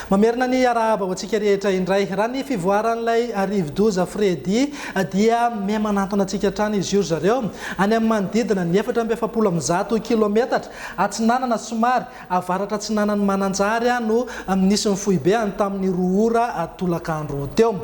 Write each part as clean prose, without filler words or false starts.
Mamerina ny arahaba ho antsika rehetra indray. Raha ny fivoaran'ilay rivodoza Freddy dia miha manantona antsika hatrany izy io ry zareo. Any amin'ny manodidina ny 144 kilometatra atsinanana somary avaratra atsinanan'i Mananjary no nisy ny foibeany tamin'ny 2 ora tolakandro teo.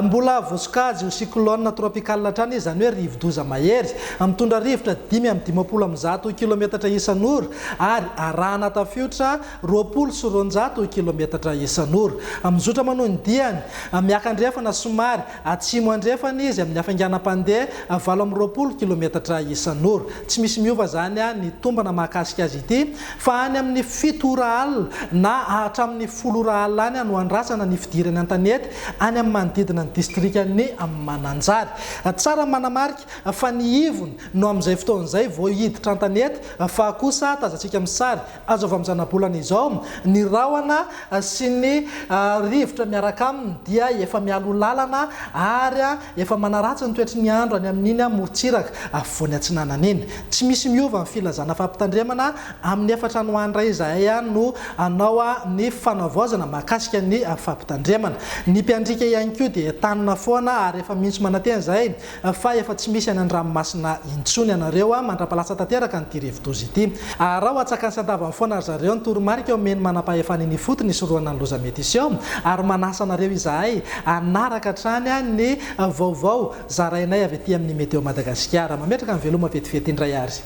Mbola voasokajy ho cyclone tropical hatrany izy, izany hoe rivodoza mahery. Mitondra rivotra 155 kilometatra isan'ora ary arahana tafiotra 220 kilometatra isan'ora. Mizotra manohy ny diany miakandrefana somary atsimo andrefana izy amin'ny hafainganam-pandeha 28 kilometatra isan'ora. Tsy misy miova izany ny tombana mahakasika azy ity fa any amin'ny 7 ora alina na hatramin'ny 10 ora alina any no andrasana ny fidirany an-tanety any amin'ny manodidina ny distrikan'i Mananjary. Tsara ny manamarika fa ny ivony no amin'izay fotoana izay vao hiditra an-tanety fa kosa tazantsika amin'ny sary Azo avy amin'ny zanabolana izao, ny rahona sy ny rivotra miaraka aminy dia efa mialoha lalana ary efa manaratsy ny toetry ny andro any amin'iny morontsiraka afovoany atsinanana iny. Tsy misy miova ny filazana fampitandremana, amin'ny efatra any ho any indray izahay no hanao ny fanavaozana mahakasika ny fampitandremana. Ny mpiandriaka ihany koa dia entanina foana ary efa mihitsy manantena izahay fa efa tsy misy any an-dranomasina intsony ianareo mandra-palasa tanteraka an'ity rivodoza ity. Araho antsakany sy andavany foana ry zareo ny toromarika omen'ny manampahefana eny ifotony hisorohana ny loza mety hiseho ary manasa anareo izahay hanaraka hatrany ny vaovao zarainay avy aty amin'ny Météo Madagasikara. Mametraka ny veloma vetivety indray ary.